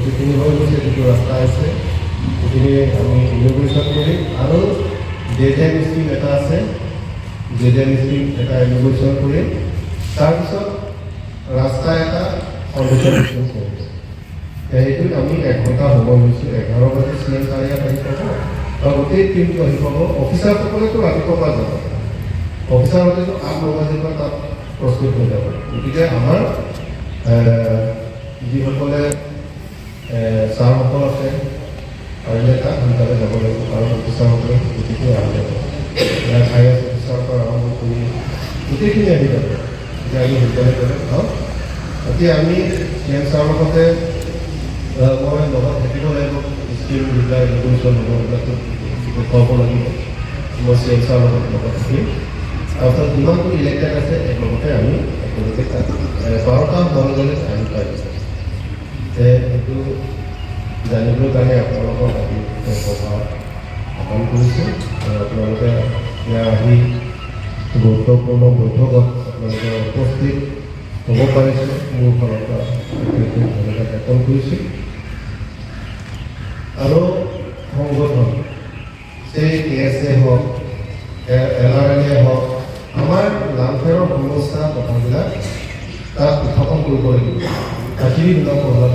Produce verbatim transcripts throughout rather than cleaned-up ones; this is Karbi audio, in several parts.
যিখিনি হৈ গৈছে, যিটো ৰাস্তা আছে, সেইখিনি আমি ইনগুৰেশ্যন কৰিম। আৰু জে জে এম স্কিম এটা আছে, জে জে এম স্কিম এটা ইনগুৰেশ্যন কৰিম। তাৰপিছত ৰাস্তা এটা ফাউণ্ডেশ্যন কৰিম। সেইটোত আমি এঘণ্টা সময় লৈছোঁ। এঘাৰ বজাত চি এম ছাৰ ইয়াত আহি পাব বা গোটেই টিমটো আহি পাব। অফিচাৰসকলেতো ৰাতিপুৱা পৰা যাব, অফিচাৰ হ'লেতো আঠ ন বজাৰ পৰা তাত প্ৰস্তুত হৈ যাব। গতিকে আমাৰ, এ, যিসকলে, এ, ছাৰসকল আছে, পাৰিলে তাত সোনকালে যাব লাগিব, কাৰণ অফিচাৰসকলে গোটেইখিনি আহি যাব। ইয়াৰ আই এ এছ অফিচাৰৰ পৰা আৰম্ভ কৰি গোটেইখিনি আহি যাব। গতিকে আমি সোনকালে গ'লে ভাল। বাকী আমি চি এম ছাৰৰ লগতে, আহ, মই লগত থাকিব লাগিব, স্কিম যিবিলাক ইনগুৰেশ্যন হ'ব, এইবিলাকতো দেখুৱাব লাগিব। মই চি এম ছাৰৰ লগত, লগত থাকিম। তাৰপিছত যিমানটো ইলেক্টেড আছে, একেলগতে আমি একেলগে তাত, এ, বাৰটা হোৱাৰ লগে লগে আহি পাই যাম। যে এইটো জানিবৰ কাৰণে আপোনালোকক আজি এই সভা আহ্বান কৰিছোঁ। আৰু আপোনালোকে ইয়াৰ আহি গুৰুত্বপূৰ্ণ বৈঠকত আপোনালোকে উপস্থিত হ'ব পাৰিছে, মোৰ ফালৰ পৰা আপোনালোকক ধন্যবাদ জ্ঞাপন কৰিছোঁ। আৰু সংগঠন, সেই কে এছ এ হওক, এ-, এল আৰ এন এ হওক, আমাৰ লাংফেৰৰ সমস্যা কথাবিলাক তাত উত্থাপন কৰিব লাগিব। কাটিৰি হুনা পঢ়া।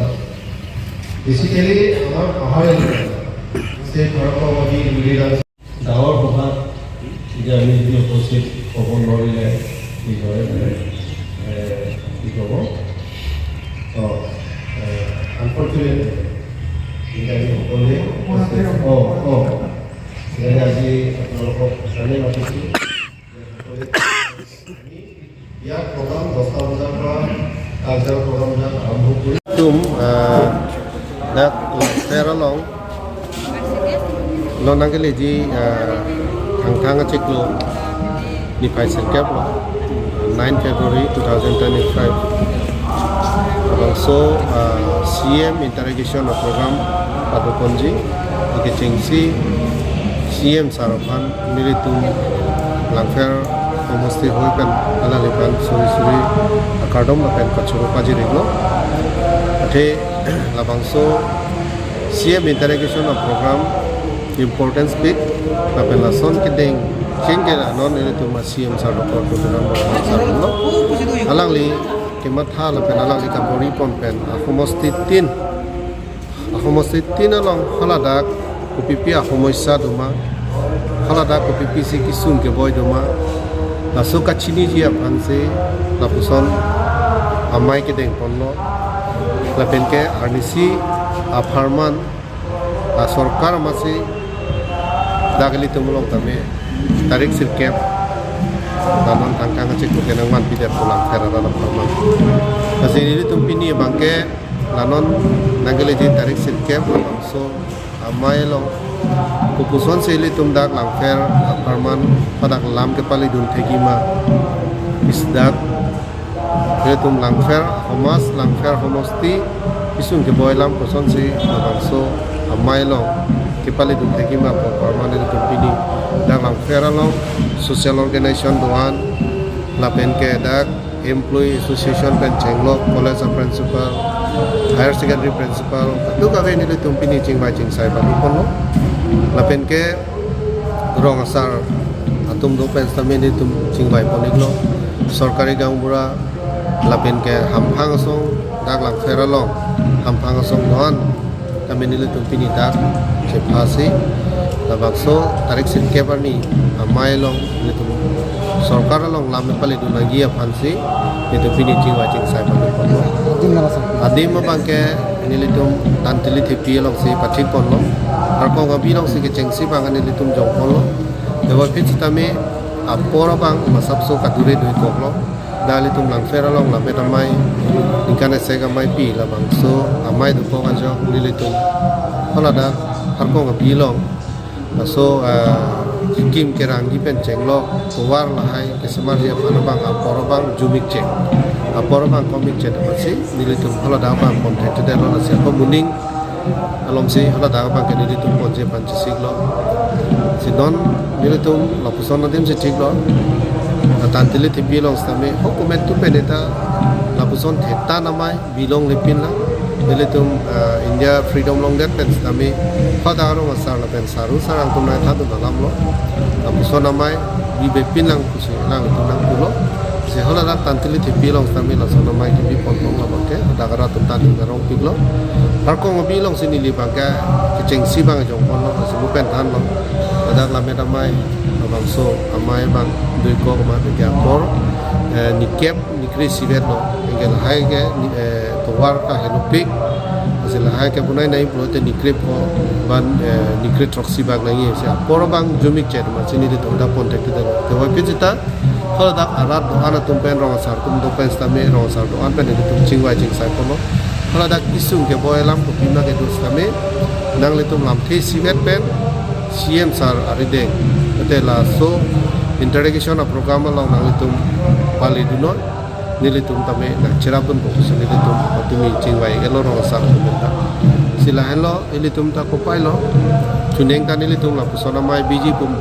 বেচিকেলি আমাৰ পাহাৰ এলেকা, সেই ভাৰতৰ নদী, নদী, ডাঙৰ সভাত এতিয়া আমি যদি উপস্থিত হ'ব নোৱাৰিলে কি হয়, মানে, এ, কি ক'ব? অ, এ, আনফৰ্চুনেট। এতিয়া আমি সকলোৱে, অ, অ, সেইকাৰণে আজি আপোনালোকক সেইকাৰণে মাতিছোঁ। ইয়াত প্ৰগ্ৰাম দহটা বজাৰ পৰা কালচাৰ প্ৰগ্ৰাম বিলাক আৰম্ভ কৰি tum, ah, dak langpher along lo nangkeleji, ah, Thangthang achiklo niphai sirkep lo, nine February two thousand twenty-five. Labangso, ah, C M interrogation program padoponji, ikechengsi C M sir aphan nelitum Langpher homosti hoi pen alangliphan suri suri akardom lapen kachoro pajir-iklo. Athe labangso C M interrogation program importance pik lapen lason kedeng chengke anon nelitum a C M sir Doctor Tuliram Ronghang sir lo. Alangli kematha lapen alangli kabor-i pon pen ahomosti tin ahomosti tin along haladak kopipi ahomosya doma, haladak kopipisi kesung keboi doma, laso kachiniji aphansi lapuson amei kedeng ponlo. Lapen ke arnisi apharman, a sorkar amatsi dak ilitum along tame tarik sirkep lanon Thangthang achiklo ke nangvanpidet pu Langpher arat apharman. Lasi ilitum pini abangke lanon nangkeleji tarik sirkep labangso amei along kopusonsi ilitum dak Langpher apharman hadak lam kepalidun thekji ma, isi dak ilitum Langpher homas, Langpher homosti kesung keboi lam kosonsi labangso amei along kepalidun thekji ma pu apharman ilitum pini dak Langpher along social organization do-an lapen ke dak Employee Association pen chenglok, college a principal, higher secondary principal, kadokave nelitum pini chingvai chingsai padu ponlo. Lapen ke rong asar atum do pen sitame nelitum chingvai pon-iklo. Sorkari gaonbura lapen ke hamphang asong, dak Langpher along hamphang asong do-an tame nelitum pini dak chephasi labangso tarik sirkep arni amei along nelitum sorkar along lam kepalidun nangji aphansi nelitum pini chingvai chingsai padu ponlo. Adim nang asang. Adim abangke nelitum Tantili Thepi alongsi pathik ponlo. Arkong abi alongsi kechengsi abang nelitum jong ponlo. Dewa phit sitame apor abang masapso kadure dui koklo. Dak ilitum Langpher along lapen amei ningkan esek ameipi labangso amei dokok ajok nelitum haladak Arkong abi along laso, ah, scheme kerangji pen chenglok tovar lahai kesemarji aphan abang apor abang jumik chek, apor abang komik chek, apotsi nelitum haladak abang ponthekthedetlo. Lasi ako muning alomsi haladak abangke nelitum ponji aphan chesiklo. Si non nelitum lapuson adimsi thiklo. Tantili Thepi along sitame ho komet tu pen eta lapuson thetan amei bilong lepin la. Ilitum, eh, India freedom longdet pen sitame, hadak arong asar lapen saru sarang atum nangthandun alam lo. Lapuson amei, bi bepin lang pusi, alanglitum nangpulo. Si haladak Tanteli Thepi along sitame lason amei kebi pon pon lo abangke, hadak arat atum ta ning arong piklo. Arkong abi alongsi neli abangke, kechengsi abang jong ponlo, si mu pen thanlo. Hadak lammet amei, labangso amei abang, dui kok ma, bagi apor, eh, nikep, nikre isivet lo, anke lahai ke, ni, eh, tovar kahelopik, si lahai ke punai nai pulote nikre pho, ban, eh, nikre throksi bak nangji, si apor abang jumik chet ma, si nelitum ta pon thekthedetlo. Te wai pit sita, haladak arat do-an atum pen rong asar atum do pen sitame, rong asar do-an pen nelitum chingvai chingsai ponlo. Haladak isung keboi alam kopi ma kedo sitame, nanglitum lamthe isivet pen, C M sir arideng, mate laso interrogation a program along nanglitum pali dunnon, nelitum tame nangcherap dunpo pusi nelitum patumi chingvai-etlo rong asar atum pen ta. Si lahenlo, ilitum ta kopai lo, chuning ta nelitum lapuson amei biji pum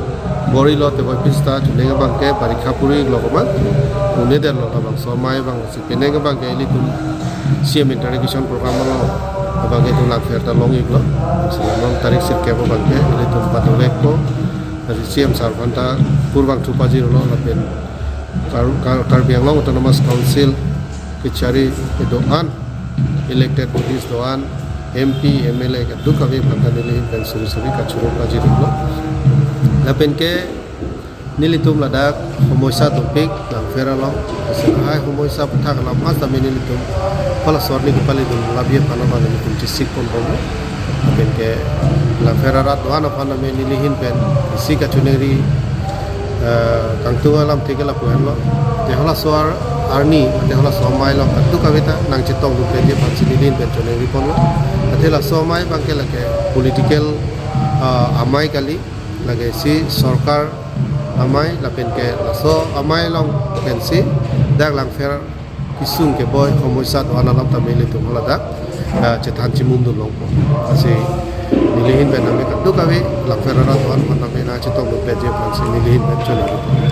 bor-ilo, te wai pit sita chuning abangke barikha puri lo komat, un-edetlo labangso amei abang. Si penang abangke ilitum C M interrogation program along abangke itum Langpher ta long-iklo. Si non tarik sirkep abangke ilitum patolek ko. Lasi C M sir aphan ta kurvangthu pajirlo lapen Kar-, Kar-, Karbi Anglong Autonomous Council kechari kedo-an, elected bodies do-an, M P, M L A kadokave aphan ta neli ahin pen suri suri kachoro pajirlo. Lapen ke nelitum ladak homoisa dopik Langpher along. Lasi lahai homoisa aputhak alam mas tame nelitum halaso arni kepalidun labia aphan abang nelitum chesik ponbomlo. Lapen ke Langpher arat do-an aphan tame neli ahin pen isi kachiningri, eh, kangtung alamthe ke lapu henlo. Te halaso ar-, arni, te halaso amei along kadokave ta nangchetongdun peji aphansi neli ahin pen chiningri ponlo. Athe laso amei abangke lake political, eh, amei kali, lake isi sorkar amei, lapen ke laso amei along pensi dak Langpher isung keboi homoisa do-an alam tame ilitum haladak, ah, chethan chimum dun longpo. Lasi neli ahin pen tame kadokave Langpher arat do-an aphan tame nangchetongdun peji aphansi neli ahin pen chiningri ponlo.